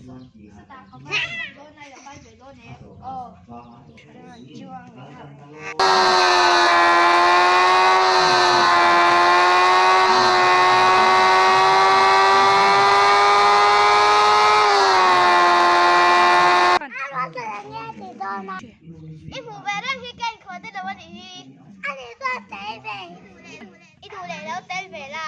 I hmuh ve reng hi ka inkhawh te lo a nih hi. A nih chuan tel ve. I duh leh lo tel ve la.